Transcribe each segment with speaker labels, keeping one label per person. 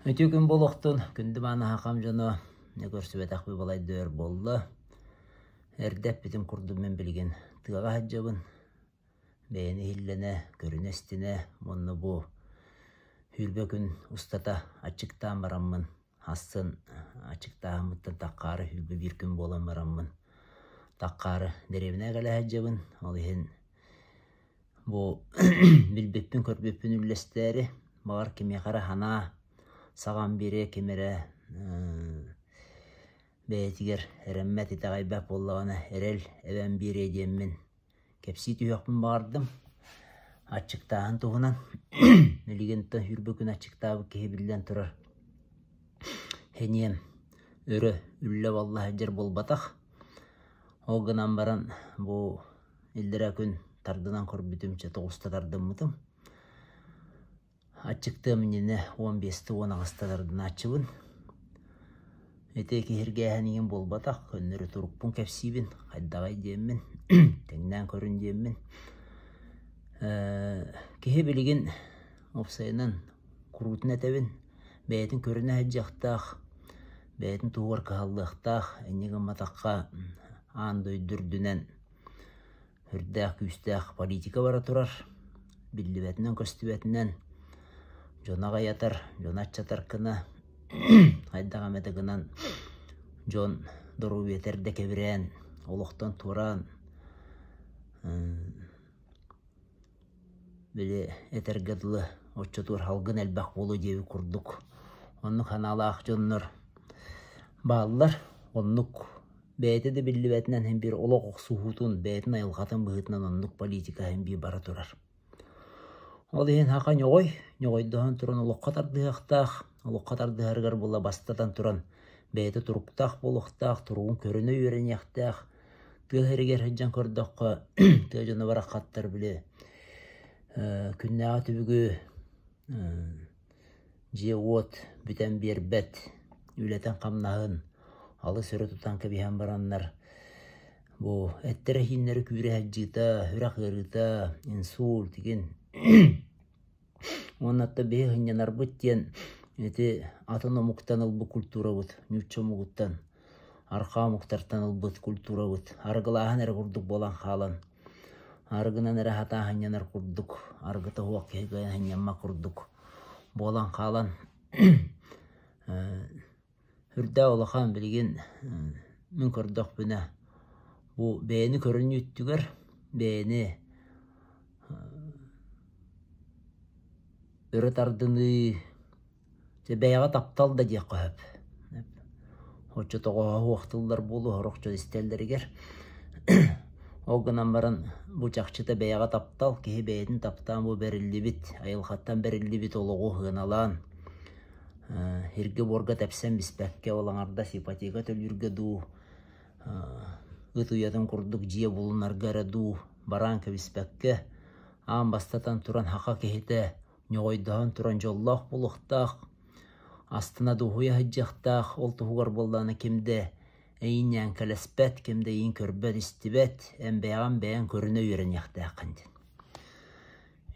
Speaker 1: Үтүө күн буолуохтун, күндү мааны хахам дьоно, көрсүбэтэхпит балайда өр буолла. Эрдэ эппитим курдук мин билигин тыаҕа сылдьабын. Бэйэни иһиллэнэ, көрүнэ-истинэ уонна бу 20 күн устата аччыктаан бараммын, Асын аччыктааһыммыттан таххаары 21 күн буолан бараммын таххаары дэриэбинэҕэ кэлэ сылдьабын. Ол иһин бу билбиппин-көрбүппүн үллэстээри, баҕар кимиэхэ эрэ санаа саҕан биэриэ, ким эрэ бэйэтигэр эрэммэт, итэҕэйбэт буоллаҕына эрэл эбэн биэриэ диэммин кэпсии түһүөхпүн баҕардым. Аччыктааһын туһунан. Билигин 20 күн аччыктаабыт киһи биллэн турар эниэм өрө үллэ-балла сылдьар буолбатах. Ол гынан баран бу иллэрээ күн тардынан көрбүтүм, чэ тоҕуста тардыммытым. Аччыктыам иннинэ 15-тэ 18-та тардынааччыбын. Ити киһиргээһин игин буолбатах, көннөрү турукпун кэпсиибин, хайдаҕай диэммин, тэҥнээн көрүн диэммин. Киһи билигин уопсайынан куруутун этэбин, бэйэтин көрүнэ сылдьыахтаах, бэйэтин туһугар кыһаллыахтаах, инньэ гымматахха аан дойду үрдүнэн Үрдээх күүстээх политика бара турар, биллибэтинэн-көстүбэтинэн дьону аҕыйатар, дьону аччатар гына хайдах эмэтэ гынан дьон доруобуйата эрдэ кэбирээн, олохтон туораан били этэргэ дылы оччотугар салгын элбэх буолуо диэбит курдук оннук санаалаах дьоннор бааллар. Оннук Бэйэтэ да биллибэтинэн син биир олох охсуһуутун, бэйэтин айылҕатын быһыытынан оннук политика син биир бара турар. Ол иһин саха ньоҕой, ньоҕойдоһон туран олоххо тардыһыахтаах, олоххо тардыһарыгар була бастатан туран бэйэтэ туруктаах буолуохтаах, туругун көрүнэ үөрэниэхтээх. Тыа сиригэр сылдьан көрдөххө, тыа дьоно бараххаттар били күннээҕи түбүгү Дьиэ-уот бүтэн биэрбэт, үлэтин-хамнаһын алыс өрө тутан кэбиһэн бараннар, бу эттэрэ-иһииннэрэ күүрэ сылдьыыта, сүрэх ыарыыта, инсульт игин уонна оттон биһи сынньанарбыт диэн ити атын омуктан ылбыт культурабыт, нуучча омугуттан, арҕаа омуктартан ылбыт культурабыт арыгылааһын эрэ курдук буолан хаалан арыгынан эрэ сатаан сынньанар курдук, арыгыта суох киһи кыайан сынньаммат курдук буолан хаалан үрдээх улахан билигин мин көрдөхпүнэ бу бэйэни көрүнүү өттүгэр бэйэни өрө тардыныы Дьэ бэйэҕэ таптал да диэххэ сөп. Оччотоҕо суох тыллар буолуо сорох дьон истэллэригэр. Ол гынан баран бу чахчыта бэйэҕэ таптал, киһи бэйэтин таптаан бу бэриллибит, айылҕаттан бэриллибит олоҕу сыаналаан, сиргэ-буорга тэпсэн биспэккэ, ол аҥардас ипотека төлүүргэ дуу, ыт уйатын курдук дьиэ булунарга эрэ дуу бараан кэбиспэккэ, аан бастатан туран саха киһитэ ньоҕойдоһон туран дьоллоох буолуохтаах, астына дуоһуйа сылдьыахтаах, ол туһугар буоллаҕына ким да эйиин ньээҥкэлэспэт, ким да эйиин көрбөт-истибэт, эн бэйэҕин бэйэҥ көрүнэ үөрэниэхтээххин диэн.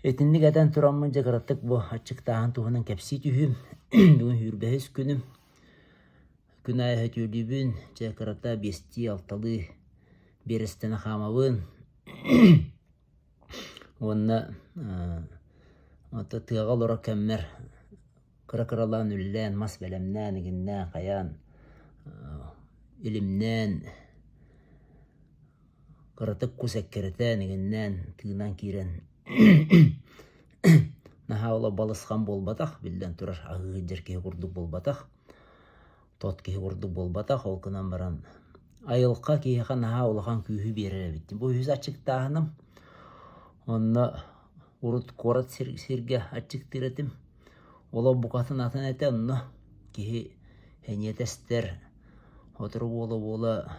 Speaker 1: Итинник этэн тураммын дьэ кыратык бу аччыктааһын туһунан кэпсии түһүүм. Бүгүн 25-ис күнүм. Күн аайы сөтүөлүүбүн, дьэ кырата биэстии-алталыы биэрэстэнэ хаамабын. Уонна ото тыаҕа олорор кэммэр кыра-кыралаан үлэлээн, мас бэлэмнээн, игиннээн, хайаан, илимнээн, кыратык кус эккирэтэн, игиннээн, тыынан киирэн наһаа олох балысхан буолбатах, биллэн турар, аһыы сылдьар киһи курдук буолбатах. Тот киһи курдук буолбатах, ол гынан баран айылҕа киһиэхэ наһаа улахан күүһү биэрэр эбит. Бу үһүс аччыктааһыным. Онно урут куорат сиргэ аччыктыыр этим. Олох букатын атын этэ онно киһи эниэтэ эстэр, сотору буола-буола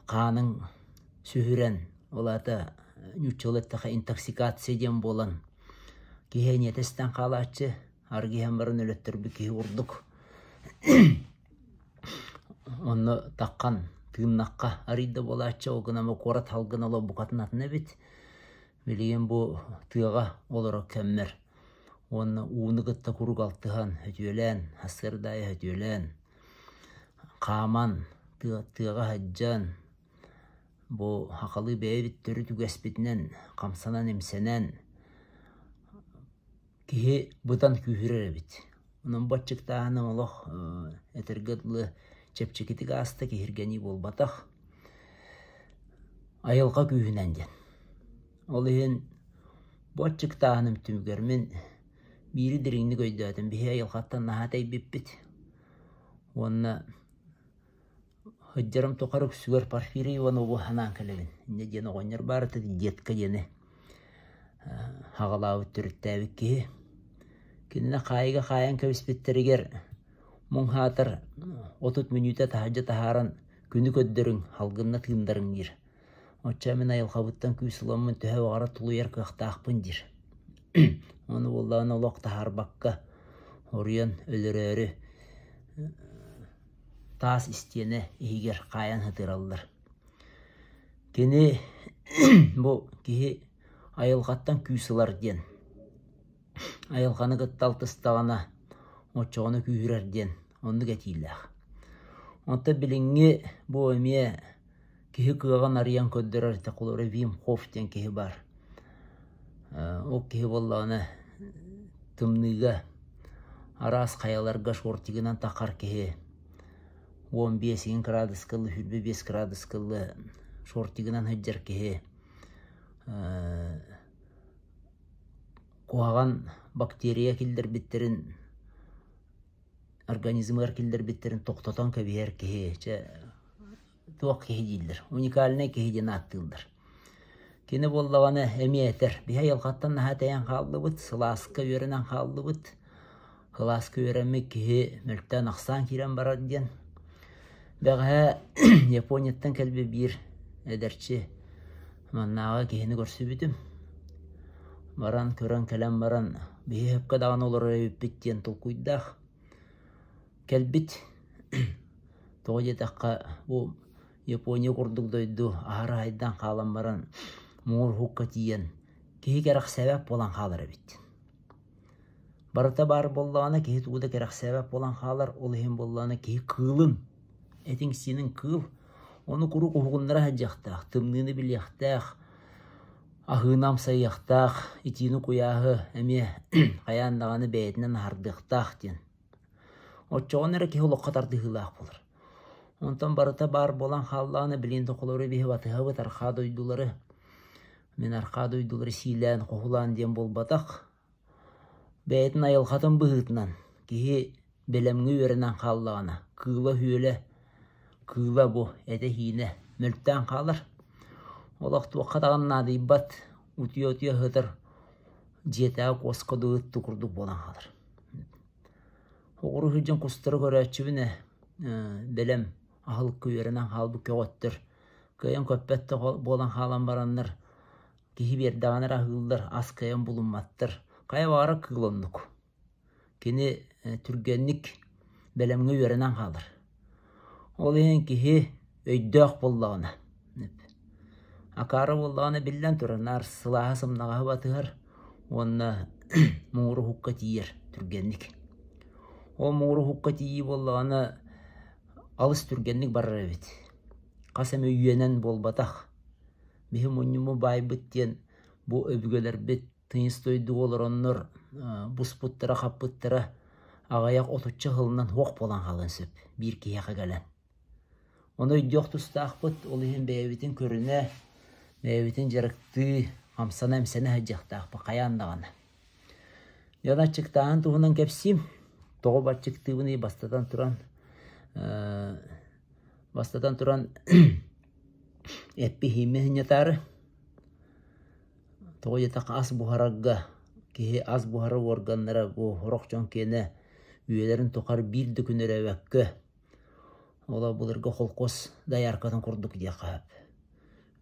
Speaker 1: Хааныҥ сүһүрэн, ол аата нууччалыы эттэххэ интоксикация диэн буолан, киһи эниэтэ эстэн хаалааччы, арыгы иһэн баран өлөттөрбүт киһи курдук. Онно таххан тыыннахха арый да буолааччы, ол гынан бу куорат салгына олох букатын атын эбит. Билигин бу тыаҕа олорор кэммэр. Уонна ууну кытта куруук алтыһан, сөтүөлээн, сарсыарда аайы сөтүөлээн, хааман, тыаҕа сылдьан, бу сахалыы бэйэбит төрүт үгэспитинэн хамсанан-имсэнэн киһи бытан күүһүрэр эбит. Онон бу аччыктааһыным олох этэргэ дылы чэпчэкитик ааста, киһиргэнии буолбатах. Айылҕа күүһүнэн диэн. Ол иһин бу аччыктааһыным түмүгэр мин биири дириҥник өйдөөтүм. Биһи айылҕаттан наһаа тэйбиппит уонна сылдьарым тухары үксүгэр Порфирий Иванову санаан кэлэбин. Инньэ диэн оҕонньор баар этэ детка диэни аҕалаабыт төрүттээбит киһи. Кинини хаайыыга хаайан кэбиспиттэригэр муҥ саатар 30 мүнүүтэ таһырдьа таһааран күнү көрдөрүҥ, салгынна тыындарыҥ диир. Оччо мин айылҕабыттан күүс ыламмын төһө баҕарар тулуйар кыахтаахпын диир. Ону буоллаҕына олох таһаарбакка оруйан өлөрөөрү таас истиэнэ иһигэр хаайан сытыараллар. Кини бу киһи айылҕаттан күүс ылар диэн, айылҕаны кытта алтыстаҕына оччоҕуна күүһүрэр диэн оннук этиилээх. Онтон билиҥҥи бу эмиэ киһи кыаҕын арыйан көрдөрөр этэ, холобура Вим Хоф диэн киһи баар. Ол киһи буоллаҕына тымныыга араас хайаларга шортигынан таххар киһи 15 игин кыраадыска ылла, 25 кыраадыска ылла шортигынан сылдьар киһи куһаҕан бактерия киллэрбиттэрин организмыгар киллэрбиттэрин тохтотон кэбиһэр киһи чэ туох киһи дииллэр, уникальнай киһи диэн ааттыыллар. Кини буоллаҕына эмиэ этэр, биһи айылҕаттан наһаа тэйэн хааллыбыт, сылааска үөрэнэн хааллыбыт, сылааска үөрэммит киһи мөлтөөн ахсаан киирэн барар диэн. Бэҕэһээ Японияттан кэлбит биир эдэрчи маннааҕы киһини көрсүбүтүм. Баран көрөн кэлэн баран биһи сөпкө даҕаны олорор эбиппит диэн толкуйдаах кэлбит. Тоҕо диэтэххэ, бу Япония курдук дойду аһара айдаан хаалан баран муҥур уһукка тиийэн киһи кэрэхсээбэт буолан хаалар эбит. Барыта баар буоллаҕына киһи тугу да кэрэхсээбэт буолан хаалар, ол иһин буоллаҕына киһи кыылын, этиҥ-сиинин кыыл, ону куруук уһугуннара сылдьыахтаах, тымныыны билиэхтээх, аһыыны амсайыахтаах, итиини-куйааһы эмиэ хайаан даҕаны бэйэтинэн аһардыахтаах диэн. Оччоҕуна эрэ киһи олоххо тардыһыылаах буолар. Онтон барыта баар буолан хааллаҕына билигин да холобура биһи батыһабыт арҕаа дойдулары. Мин арҕаа дойдулары сиилээн, хоһулаан диэн буолбатах. Бэйэтин айылҕатын быһыытынан киһи бэлэмҥэ үөрэнэн хааллаҕына, кыыла-үөлэ, кыыла бу этэ-сиинэ мөлтөөн хаалар. Олох туохха даҕаны наадыйбат, утуйа-утуйа сытар дьиэтээҕи куоска дуу ыт дуу курдук буолан хаалар. Оҕуруо сылдьан кустары көрөөччүбүн ээ, бэлэм аһылыкка үөрэнэн хаалбыт көҕөттөр кыайан көппөт да буолан хаалан бараннар киһи биэрдэҕинэ эрэ аһыыллар, ас кыайан булумматтар. Хайа баҕарар кыыл оннук. Кини түргэнник бэлэмҥэ үөрэнэн хаалар. Ол иһин киһи өйдөөх буоллаҕына, акаары буоллаҕына биллэн турар, наар сылааһы сымнаҕаһы батыһар уонна муҥур уһукка тиийэр түргэнник. Ол муҥур уһукка тиийии буоллаҕына алыс түргэнник барар эбит. Хас эмэ үйэнэн буолбатах. Биһи мунньуммут баайбыт диэн бу өбүгэлэрбит тыйыс дойдуга олороннор буспуттара-хаппыттара аҕыйах отучча сылынан суох буолан хаалыан сөп биир киһиэхэ кэлэн. Ону өйдүөх тустаахпыт, ол иһин бэйэбитин көрүнэ, бэйэбитин дьарыктыы, хамсана-имсэнэ сылдьыахтаахпыт хайаан даҕаны. Дьон аччыктааһын туһунан кэпсиим. Тоҕо баччыктыыбыный бастатан туран бастатан туран эппиһииммин сынньатаары. Тоҕо диэтэххэ ас буһарарга киһи ас буһарар уорганнара бу сорох дьон киэнэ үйэлэрин тухары биир да күн өрөөбөккө Ол былыргы холкуос дояркатын курдук диэххэ сөп.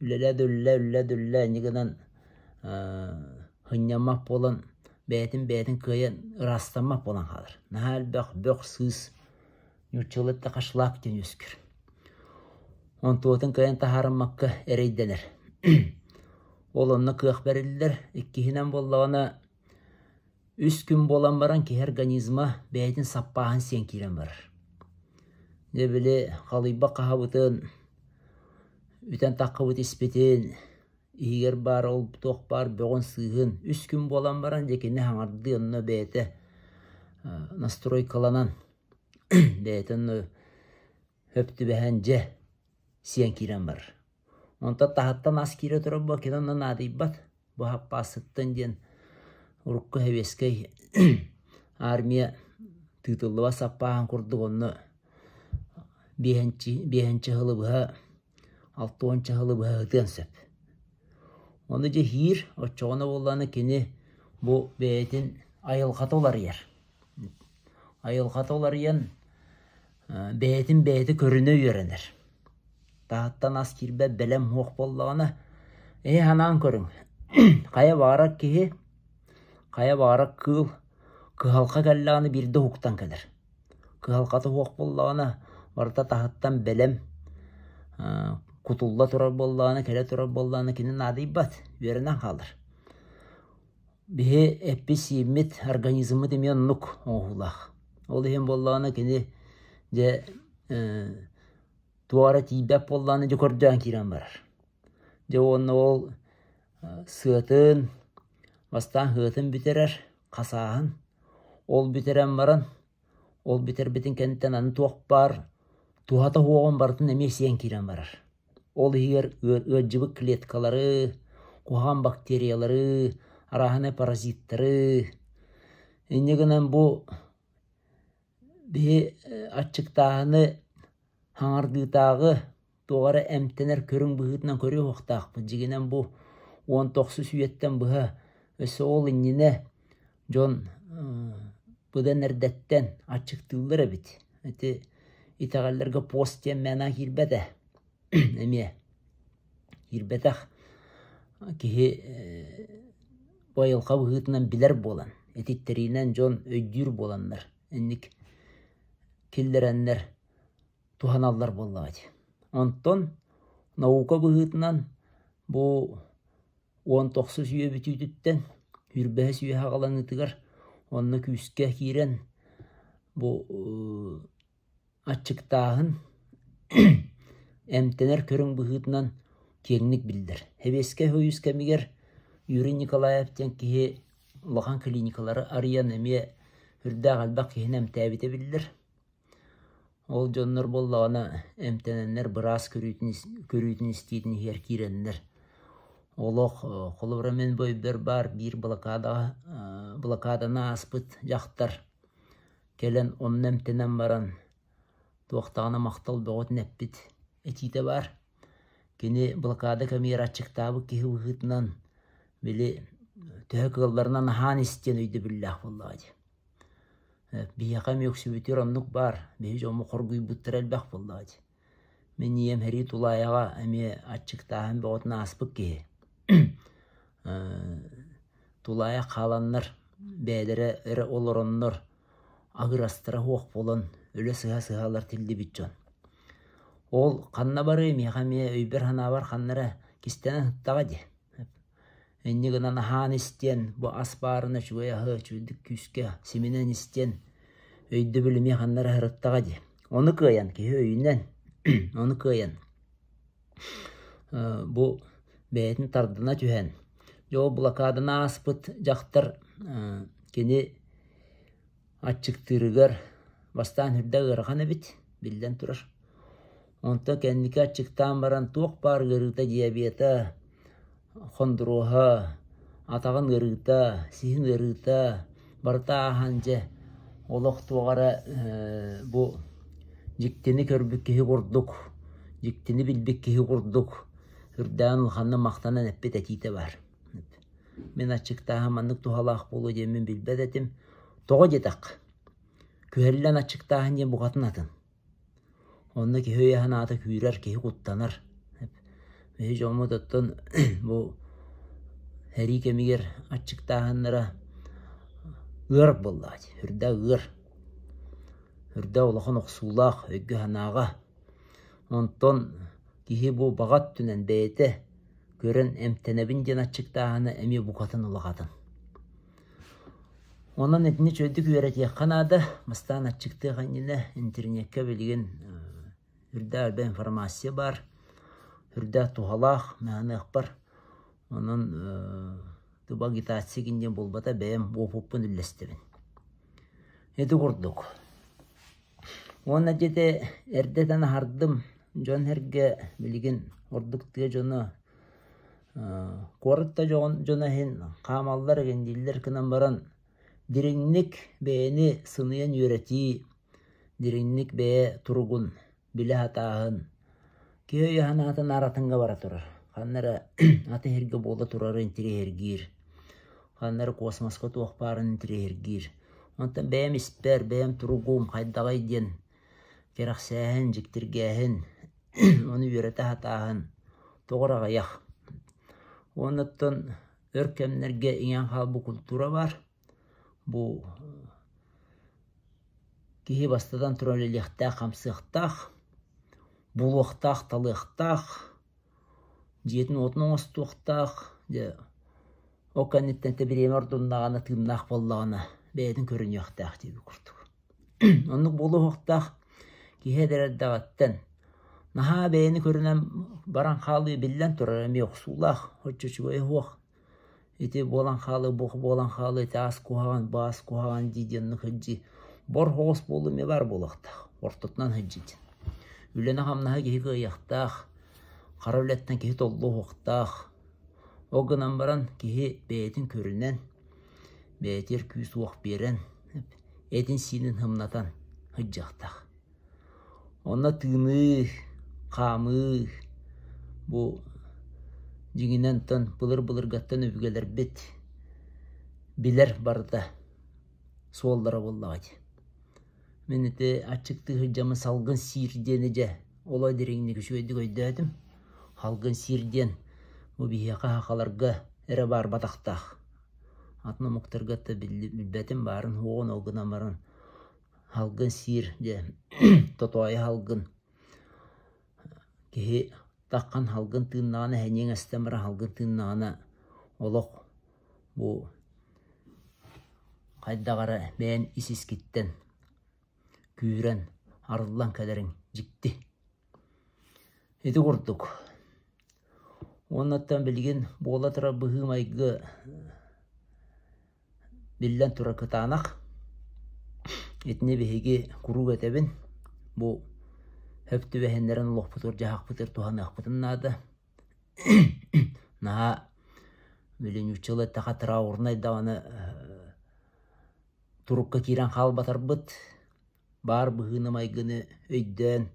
Speaker 1: Үлэлээ да үлэлээ, үлэлээ да үлэлээ инньэ гынан сынньаммат буолан бэйэтин бэйэтин кыайан ыраастаммат буолан хаалар. Наһаа элбэх бөх-сыыс нууччалыы эттэххэ шлак диэн үөскүүр. Онтуотун кыайан таһаарыммакка эрэйдэнэр. Ол онно кыах бэриллэр. Иккиһинэн буоллаҕына. Үс күн буолан баран киһи организма бэйэтин саппааһын сиэн киирэн барар. Дьэ били халыйбат хаһабытын, үтэн таххыбыт испитин, иһигэр баар ол туох баар бөҕүн-сыыһын үс күн буолан баран дьэ кини хаҥардыы онно бэйэтэ настройкаланан бэйэтэ онно хөп түбэһэн дьэ сиэн киирэн барар. Онтон таһыттан ас киирэ турар буо кини онно наадыйбат. Бу хаппаассыттан диэн урукку сэбиэскэй армия тыытыллыбат саппааһын курдук онно биэһинчи сылы быһа 60 сылы быһа ытыан сөп. Ону дьэ иһиир, оччоҕуна буоллаҕына кини бу бэйэтин айылҕата уларыйар. Айылҕата уларыйан бэйэтин бэйэтэ көрүнэ үөрэнэр. Таһыттан ас киирбэт бэлэм суох буоллаҕына, эһи санаан көрүҥ, хайа баҕарар киһи, хайа баҕарар кыыл кыһалҕа кэллэҕинэ биирдэ уһуктан кэлэр. Кыһалҕата суох буоллаҕына, барыта таһыттан бэлэм, кутулла турар буоллаҕына, кэлэ турар буоллаҕына кини наадыйбат, үөрэнэн хаалар. Биһи эппит-сииммит, организммыт эмиэ оннук оҥоһуулаах. Ол иһин буоллаҕына кини дьэ туох эрэ тиийбэт буоллаҕына дьэ көрдөөн киирэн барар. Дьэ уонна ол сыатын, бастаан сыатын бүтэрэр, хасааһын. Ол бүтэрэн баран, ол бүтэрбитин кэнниттэн аны туох баар туһата суоҕун барытын эмиэ сиэн киирэн барар. Ол иһигэр ыалдьыбыт клеткалары, куһаҕан бактериялары, арааһынай паразиттары. Инньэ гынан бу биһи аччыктааһыны хаҥардыытааҕы туох эрэ эмтэнэр көрүҥ быһыытынан көрүө суохтаахпыт. Дьиҥинэн бу 19 үйэттэн быһа өссө ол иннинэ дьон быдан эрдэттэн аччыктыыллар эбит. Ити итэҕэллэргэ пост диэн мээнэ киирбэт ээ эмиэ киирбэтэх киһи бу айылҕа быһыытынан билэр буолан, этиттэриинэн дьон өйдүүр буоланнар инник киллэрэннэр туһаналлар буоллаҕа дии. Онтон наука быһыытынан бу 19 үйэ бүтүүтүттэн 25 үйэ саҕаланыытыгар онно күүскэ киирэн бу аччыктааһын эмтэнэр көрүҥ быһыытынан киэҥник биллэр. Сэбиэскэй Союз кэмигэр Юрий Николаев диэн киһи улахан клиникалары арыйан эмиэ үрдээх элбэх киһини эмтээбитэ биллэр. Ол дьоннор буоллаҕына эмтэнэннэр быраас көрүүтүн-истиитин иһигэр киирэннэр олох холобура мин бу өйбөр баар биир блокадаҕа блокаданы ааспыт дьахтар кэлэн онно эмтэнэн баран туохтаҕына махтал бөҕөтүн эппит этиитэ баар. Кини блокада кэмигэр аччыктаабыт киһи быһыытынан били төһө кыалларынан аһаан ис диэн өйдөбүллээх буоллаҕа дии. Биһиэхэ эмиэ үксүбүтүгэр оннук баар, биһи дьоммут хоргуйбуттара элбэх буоллаҕа дии. Мин ийэм сэрии тулаайаҕа эмиэ аччыктааһын бөҕөтүн ааспыт киһи. Тулаайах хааланнар, бэйэлэрэ эрэ олороннор, аһыырастара суох буолан, өлө сыһа-сыһалар тиллибит дьон. Ол ханна барыай, миэхэ эмиэ өйбөр-санаабар ханна эрэ кистэнэн сыттаҕа дии. Инньэ гынан аһаан истиэн, бу ас баарына үчүгэй аһы үчүгэйдик күүскэ симинэн истиэн өйдөбүл эмиэ ханна эрэ сырыттаҕа дии. Ону кыайан киһи өйүнэн, ону кыайан бу бэйэтин тардына түһэн, дьэ ол блокаданы ааспыт дьахтар кини Аччыктыырыгар бастаан үрдэ ыарахан эбит, биллэн турар. Онтон кэнники аччыктаан баран туох баар ыарыыта диабета, хондуруоһа, атаҕын ыарыыта, сиһин ыарыыта барыта ааһан дьэ олох туох эрэ бу дьиктини көрбүт киһи курдук, дьиктини билбит киһи курдук үрдээн улаханнык махтанан эппит этиитэ баар. Мин аччыктааһын маннык туһалаах буолуо диэммин билбэт этим. Тоҕо диэтэххэ, күһэллэн аччыктааһын диэн букатын атын. Онно киһи өйө-санаата күүрэр, киһи куттанар. Биһи дьоммут оттон бу сэрии кэмигэр аччыктааһыннара ыар буоллаҕа дии, үрдээх ыар. Үрдээх улахан охсуулаах өйгө-санааҕа. Онтон киһи бу баҕа өттүнэн бэйэтэ көрөн эмтэнэбин диэн аччыктааһына эмиэ букатын улахатын. Онон итини үчүгэйдик үөрэтиэххэ наада. Бастаан аччыктыах иннинэ интэриниэккэ билигин үрдээх элбэх информация баар, үрдээх туһалаах мааныахпар. Онон туба агитация диэн буолбата бэйэм уопуппун үллэстэбин. Ити курдук. Уонна дьиэтэ эрдэтэн аһардым дьон-сэргэ билигин ордук тыа дьоно куорат да дьоно иһин хаамаллар эҥин гынан баран дириҥник бэйэни сыныйан үөрэтии, дириҥник бэйэ туругун билэ сатааһын киһи өйө-санаатын аратыҥҥа бара турар. Ханна эрэ аты иһиргэ буола турары интириэһиргиир, ханна эрэ космоска туох баарын интириэһиргиир. Онтон бэйэм испэр, бэйэм туругум хайдаҕый диэн кэрэхсээһин, дьиктиргээһин, ону үөрэтэ сатааһын тоҕо эрэ аҕыйах. Уонна оттон өр кэмнэргэ иҥэн хаалбыт культура баар. Бу киһи бастатан туран үлэлиэхтээх-хамсыахтаах, булуохтаах-талыахтаах, дьиэтин-уотун оҥостуохтаах, дьэ ол кэнниттэн бириэмэ ордуннаҕына, тыыннаах буоллаҕына бэйэтин көрүнүөхтээх диэбит курдук. Оннук буолуохтаах киһи эдэр эрдэҕиттэн наһаа бэйэни көрүнэн баран хаалыы биллэн турар эмиэ охсуулаах, оччо үчүгэйэ суох. Ити буолан хаалыы, бу буолан хаалыы, ити аас куһаҕан, баас куһаҕан дии диэн оннук сылдьыы бор соҕус буолуу эмиэ баар буолуохтаах, ортотунан сылдьыы. Үлэни-хамнаһы киһи кыайыахтаах, хара үлэттэн киһи толлуохтаах. Ол гынан баран киһи бэйэтин көрүнэн, бэйэтигэр күүс-уох биэрэн, этин-сиинин сымнатан сылдьыахтаах. Онно тыыныы, хаамыы бу дьиҥинэн оттон былыр-былыргаттан өбүгэлэрбит билэр барыта суоллара буоллаҕа дии. Мин ити аччыктыы сылдьаммын салгын сиир диэни дьэ олох дириҥник үчүгэйдик өйдөөтүм. Салгын сиир диэн бу биһиэхэ сахаларга эрэ баар батахтаах. Атын омуктарга да билбэтим баарын-суоҕун ол гынан баран Салгын сиир дьэ тотоойу салгын киһи таххан салгын тыыннаҕына эһэниэҥ эстэн баран салгын тыыннаҕына олох бу хайдах эрэ бэйэн ис-искиттэн күүрэн арыллан кэлэриҥ дьикти. Ити курдук. Уонна оттон билигин буола турар быһыы-майгы биллэн турар кытаанах. Итини биһиги куруук этэбин, бу сөп түбэһиннэрэн олохпутугар-дьаһахпытыгар туһаныахпытын наада. Наһаа били нууччалыы эттэххэ траурнай даҕаны турукка киирэн хаалбатарбыт, баар быһыыны-майгыны өйдөөн,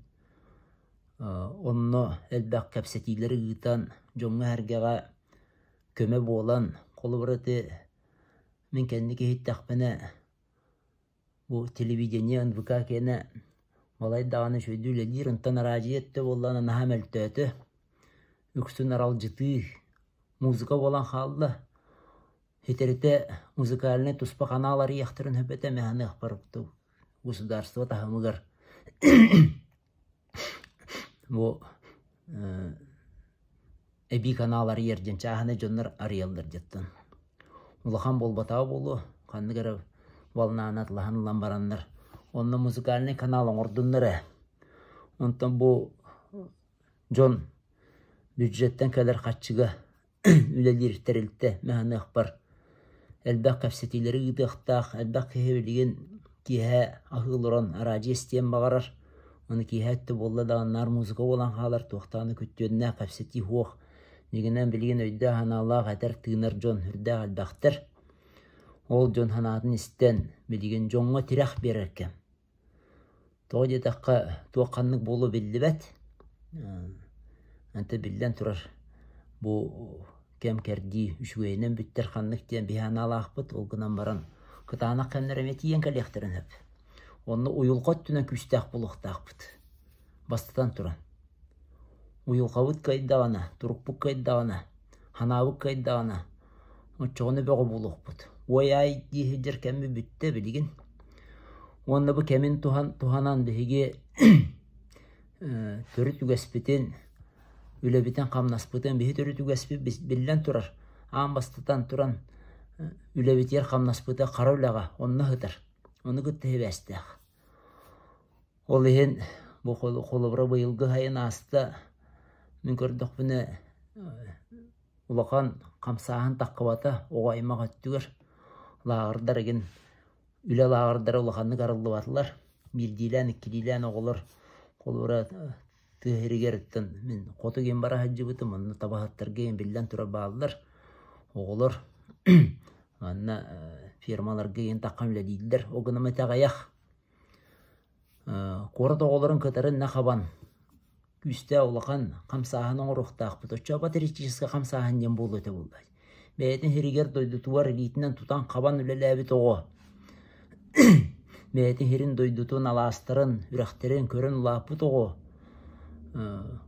Speaker 1: онно элбэх кэпсэтиилэри ыытан, дьоҥҥо-сэргэҕэ көмө буолан, холобур ити мин кэнники иһиттэхпинэ бу телевидение НВК киэнэ балай даҕаны үчүгэйдик үлэлиир, онтон араадьыйа өттө буоллаҕына наһаа мөлтөөтө, үксүн аралдьытыы, музыка буолан хаалла. Ситэритэ музыкальнай туспа канал арыйыахтарын сөп этэ, мин саныахпар государство таһымыгар бу эбии канал арыйар диэн чааһынай дьоннор арыйаллар дьэттэн. Улахан буолбатаҕа буолуо, ханнык эрэ волнаны атылаһан ылан бараннар онно музыкальнай канал оҥордуннар ээ. Онтон бу дьон бюджеттэн кэлэр харчыга үлэлиир тэрилтэ маһыныахпар элбэх кэпсэтиилэри ыытыахтаах, элбэх киһи билигин киэһэ аһыы олорон араадьыйа истиэн баҕарар, ону киэһэ өттө буолла даҕаны наар музыка буолан хаалар, туох даҕаны күттүөннээх кэпсэтии суох. Дьиҥинэн билигин өйдөөх-санаалаах этэр-тыынар дьон сүрдээх элбэхтэр. Ол дьон санаатын истэн билигин дьоҥҥо тирэх биэрэр кэм. Тоҕо диэтэххэ, туох ханнык буолуо биллибэт. Антон биллэн турар, бу кэм-кэрдии үчүгэйинэн бүттэр ханнык диэн биһи аналаахпыт, ол гынан баран кытаанах кэмнэр эмиэ тиийэн кэлиэхтэрин сөп. Онно уйулҕа өттүнэн күүстээх буолуохтаахпыт. Бастатан туран, уйулҕабыт кыайдаҕына, турукпут кыайдаҕына, Ханаабыт кыайдаҕына, оччоҕуна бөҕө буолуохпут. Уой-аай дии сылдьар кэммит бүттэ билигин. Уонна бу кэмин туһанан биһиги төрүт үгэспитин, үлэбитин-хамнаспытын, биһи төрүт үгэспит биллэн турар, аан бастатан туран Үлэбитигэр хамнаспыта хара үлэҕэ онно сытар, ону кытта сибээстээх. Ол иһин бу холобура быйылгы сайын ааста, мин көрдөхпүнэ улахан хамсааһын таххыбата оҕо аймах өттүгэр лааҕырдар игин үлэ лааҕырдара улаханнык арыллыбатылар. Биирдиилээн, иккилиилээн оҕолор холобура тыа сиригэр оттон мин хоту игин бара сылдьыбытым, онно табаһыттарга игин биллэн турар бааллар. Оҕолор манна фермаларга игин таххан үлэлииллэр. Ол гынан итэҕэйэх Куорат оҕолорун кытары иннэ хабан, күүстээх улахан хамсааһын оҥоруохтаахпыт. Оччоҕо патриотическай хамсааһын диэн буолуо этэ буоллаҕа. Бэйэтин сиригэр дойдутугар илиитинэн тутан-хабан үлэлээбит оҕо бэйэтин сирин дойдутун, алаастарын, үрэхтэрин көрөн улааппыт оҕо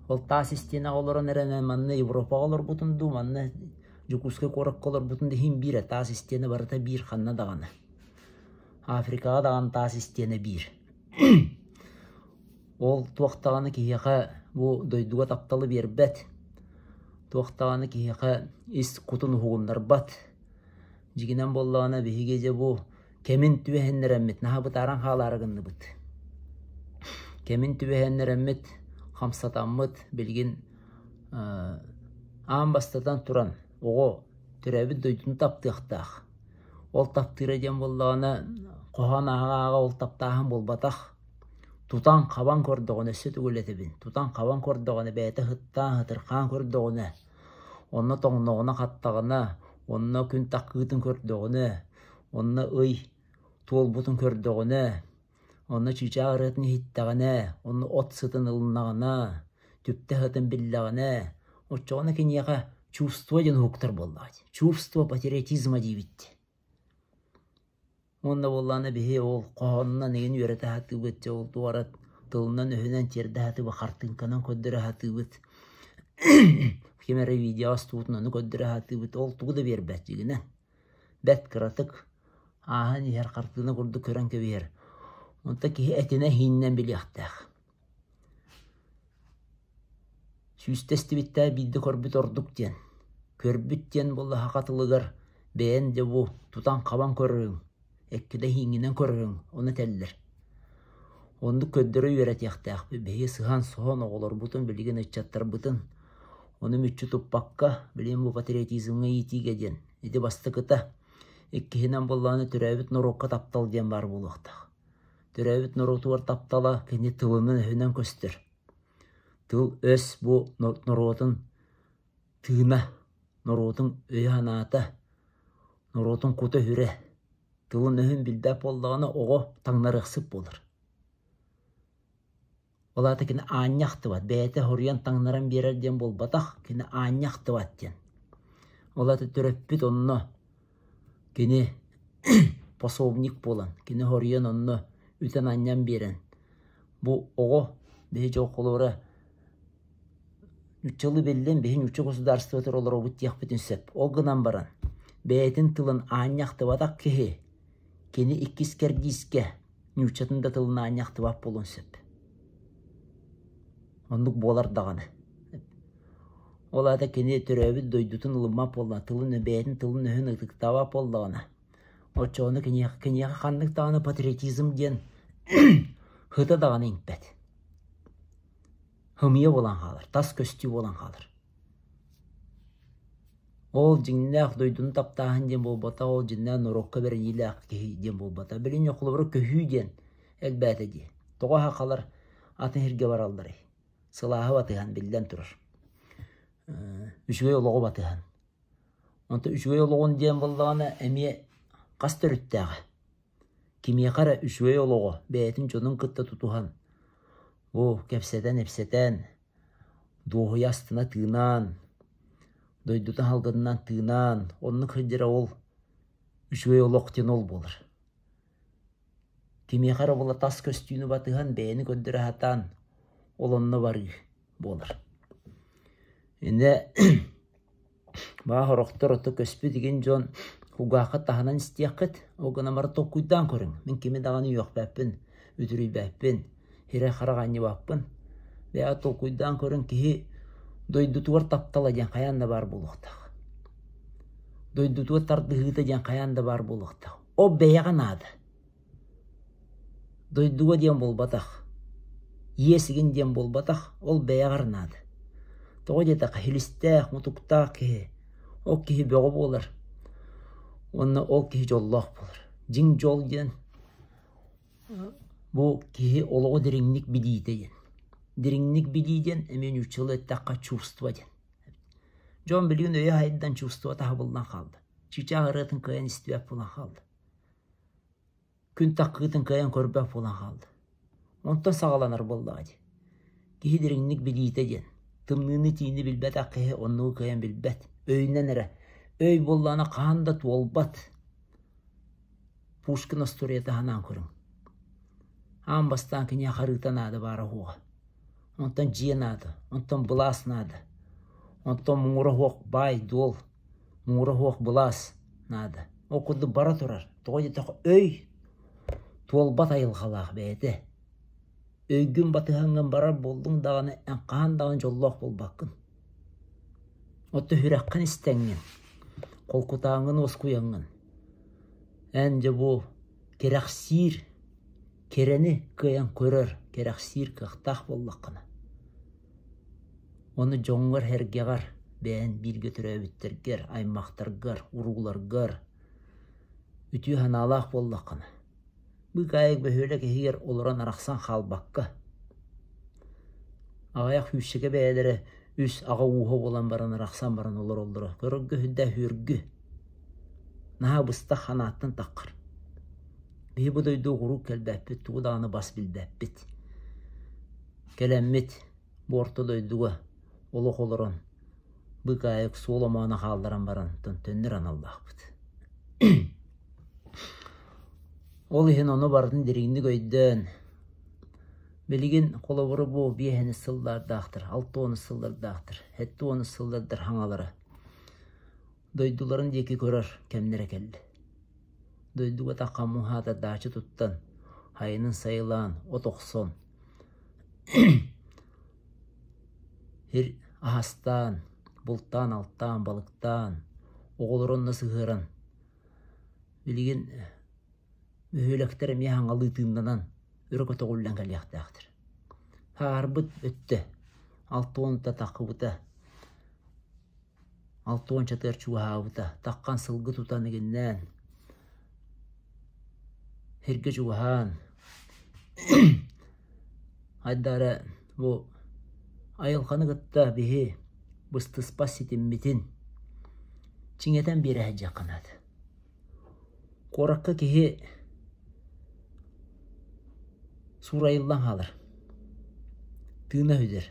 Speaker 1: ол таас истиэнэҕэ олорон эрэн манна Европаҕа олорбутун дуу, манна Дьокуускай куоракка олорбутун да иһин биир таас истиэнэ барыта биир ханна даҕаны. Африкаҕа даҕаны таас истиэнэ биир. Ол туох даҕаны киһиэхэ бу дойдуга тапталы биэрбэт, туох даҕаны киһиэхэ ис кутун уһугуннарбат. Дьиҥинэн буоллаҕына биһиги дьэ бу кэмин түбэһиннэрэммит наһаа бытааран хаалаары гынныбыт. Кэмин түбэһиннэрэммит, хамсатаммыт билигин аан бастатан туран оҕо төрөөбүт дойдутун таптыахтаах. Ол таптыыра диэн буоллаҕына, хоһоон ааҕа-ааҕа ол таптааһын буолбатах. Тутан-хабан көрдөҕүнэ, өссө төгүл этэбин, тутан-хабан көрдөҕүнэ, бэйэтэ сыттаан, сытырхаан көрдөҕүнэ, онно тоҥноҕуна-хаттаҕына, онно күн таккыытын көрдөҕүнэ, онно ый туолбутун көрдөҕүнэ, онно чыычаах ырыатын иһиттэҕинэ, онно от сытын ылыннаҕына, түптэ сытын биллэҕинэ, оччоҕуна киниэхэ чувство диэн уһуктар буоллаҕа дии. Чувство патриотизма диибит. Уонна буоллаҕына биһи ол хоһоонунан игин үөрэтэ сатыыбыт, дьэ ол туора тылынан-өһүнэн тиэрдэ сатыыбыт, хартыыҥканан көрдөрө сатыыбыт. Ким эрэ видео устубутун ону көрдөрө сатыыбыт, ол тугу да биэрбэт дьиҥинэн. Бэрт кыратык ааһан иһэр хартыына курдук көрөн кэбиһэр. Онтон киһи этинэ-иһиинэн билиэхтээх. Сүүстэ истибиттээх биирдэ көрбүт ордук диэн. Көрбүт диэн буолла саха тылыгар бэйэн дьэ бу тутан-хабан көрөрүҥ, эккирэ иһииҥҥинэн көрөрүҥ, ону этэллэр. Оннук көрдөрө үөрэтиэхтээхпит. Биһиги сыһан-соһон оҕолорбутун, билигин ыччаттарбытын ону мүччү туппакка, билигин бу патриотизмҥа иитиигэ диэн Ити бастакыта. Иккиһинэн буоллаҕына төрөөбүт норуокка таптал диэн баар буолуохтаах. Төрөөбүт норуотугар таптала кини тылынан-өһүнэн көстөр. Тыл-өс бу норуотун тыына, норуотун өйө-санаата, норуотун кута-сүрэ. Тылын-өһүн билбэт буоллаҕына оҕо таҥнарыахсыт буолар. Ол аата кини аанньа ахтыбат, бэйэтэ хоруйан таҥнаран биэрэр диэн буолбатах, кини аанньа ахтыбат диэн. Ол аата төрөппүт онно кини пособник буолан, кини хоруйан онно үтэн-анньан биэрэн, бу оҕо биһи дьол холобура нууччалыы биллин, биһи нуучча государствотыгар олоробут диэхпитин сөп. Ол гынан баран, бэйэтин тылын аанньа ахтыбатах киһи, кини иккис кэрдиискэ нууччатын да тылын аанньа ахтыбат буолуон сөп. Оннук буолар даҕаны. Ол аата кини төрөөбүт дойдутун ылыммат буоллаҕына, тылын бэйэтин тылын-өһүн ытыктаабат буоллаҕына, оччоҕуна киниэхэ, киниэхэ ханнык даҕаны патриотизм диэн сыта даҕаны иҥпэт. Ымыйа буолан хаалар, тас көстүү буолан хаалар. Ол дьиҥнээх дойдуну таптааһын диэн буолбатах, ол дьиҥнээх норуокка бэриниилээх киһи диэн буолбатах. Билигин холобура көһүү диэн элбээтэ дии. Тоҕо сахалар атын сиргэ баралларый? Сылааһы батыһан биллэн турар. Үчүгэй олоҕу батыһан. Онтон үчүгэй олоҕун диэн буоллаҕына эмиэ хас төрүттээҕэ. Кимиэхэ эрэ үчүгэй олоҕу бэйэтин дьонун кытта тутуһан, бу кэпсэтэн-ипсэтэн, дуоһуйа астына тыынан, дойдутун салгынынан тыынан, оннук сылдьара ол үчүгэй олох диэн ол буолар. Кимиэхэ эрэ буола тас көстүүнү батыһан, бэйэни көрдөрө сатаан, ол онно барыы буолар. Иннэ Баа сорохтор ото көспүт игин дьон кулгааххыт таһынан истиэххит, ол гынан баран толкуйдаан көрүҥ. Мин кими даҕаны үөхпэппин, үтүрүйбэппин, сирэй-харах анньыбаппын. Бэйэҕит толкуйдаан көрүҥ, киһи дойдутугар таптала диэн хайаан да баар буолуохтаах. Дойдутугар тардыһыыта диэн хайаан да баар буолуохтаах. Ол бэйэҕэ наада. Дойдуга диэн буолбатах, иэс игин диэн буолбатах, ол бэйэҕэр наада. Тоҕо диэтэххэ, силистээх, мутуктаах киһи, ол киһи бөҕө буолар уонна ол киһи дьоллоох буолар. Дьиҥ дьол диэн бу киһи олоҕу дириҥник билиитэ диэн. Дириҥник билии диэн эмиэ нууччалыы эттэххэ чувство диэн. Дьон билигин өйө сайдан чувствота аһабыллан хаалла. Чыычаах ырыатын кыайан истибэт буолан хаалла. Күн таккыытын кыайан көрбөт буолан хаалла. Онтон саҕаланар буоллаҕа дии. Киһи дириҥник билиитэ диэн. Тымныыны-тиини билбэтэх киһи оннугу кыайан билбэт. Өйүнэн эрэ. Өй буоллаҕына хаһан да туолбат. Пушкин остуоруйата санаан көрүҥ. Аан бастаан киниэхэ харыыта наада баара уһуоҕа. Онтон дьиэ наада, онтон былаас наада. Онтон муҥура суох баай-дуол, муҥура суох былаас наада. Ол курдук бара турар. Тоҕо диэтэххэ өй туолбат айылҕалаах бэйэтэ. Өйгүн батыһаҥҥын барар буоллуҥ даҕаны эн хаһан даҕаны дьоллоох буолбаккын. Оттон сүрэххин истэҥҥин, холкутааҥҥын уоскуйаҥҥын, эн дьэ бу кэрэхсиир кэрэни кыайан көрөр, кэрэхсиир кыахтаах буоллаххына, ону дьоҥҥор-сэргэҕэр, бэйэҥ бииргэ төрөөбүттэргэр, аймахтаргар, урууларгар үтүө санаалаах буоллаххына, быыкаайык бөһүөлэк иһигэр олорон арахсан хаалбакка, аҕыйах сүүсчэкэ бэйэлэрэ үс аҕа ууһа буолан баран арахсан баран олороллоро көрөргө сүрдээх үөргү, наһаа быстах санааттан таххар. Биһи бу дойдуга куруук кэлбэппит, тугу даҕаны бас билбэппит. Кэлэммит бу орто дойдуга олох олорон быыкаайык суол омооно хаалларан баран төннөр аналлаахпыт. Ол иһин ону барытын дириҥник өйдөөн, билигин холобура бу биэһэнис сыллардаахтар, 60 сыллардаахтар, 70 сыллардар хаҥалара дойдуларын диэки көрөр кэмнэрэ кэллэ. Дойдуга таххан муҥхаата даача туттан, сайынын сайылаан, от охсон, сир аһастаан, бултаан-алтаан, балыктаан, оҕолору онно сыһыаран, билигин бөһүөлэктэр эмиэ хаҥалыы тыыннанан, өрө көтөҕүллэн кэлиэхтээхтэр. Хаарбыт өттө 60 таххыбыта 60-чатыгар чугаһаабыта, таххан сылгы тутан игиннээн, сиргэ чугаһаан, айдара бу айылҕаны кытта биһи быстыспат ситиммитин чиҥэтэн биэрэ сылдьыахха наада. Куоракка киһи суурайыллан хаалар, тыына сүтэр.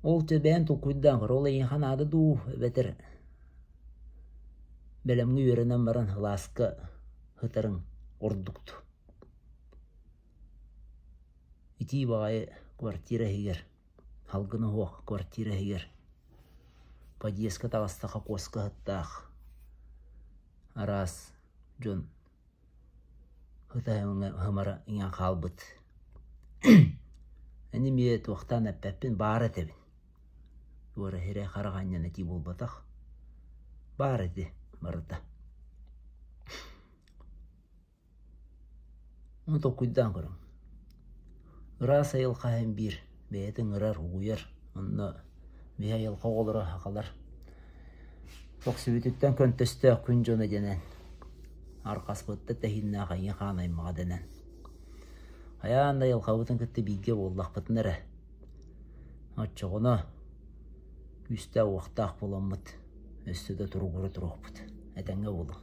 Speaker 1: Ол бэйэҥ толкуйдаан көр, ол эйиэхэ наада дуу эбэтэр бэлэмҥэ үөрэнэн баран сылааска сытарыҥ ордук дуу. Итии баҕайы квартира иһигэр Салгын уһуох квартира иһигэр подъезка таҕыстахха куоска сыттаах араас дьон сыта сымара иҥэн хаалбыт. Эн эмиэ туохтаан эппэппин баар этэбин. Туора сирэй харах анньан этии буолбатах. Баар ити барыта. Ону толкуйдаан көрүҥ. Ыраас айылҕа иһин биир бэйэтин ыҥырар, угуйар. Онно биһи айылҕа оҕолоро сахалар көхсүбүтүттэн көнтөстөөх күн дьоно дэнэн, арҕаспытта тэһииннээх айыы-хаан аймаҕа дэнэн. Хайаан да айылҕабытын кытта бииргэ буоллахпытына эрэ, оччоҕуна күүстээх-уохтаах буоламмыт өссө да туругура туруохпут. Этэҥҥэ буолуҥ.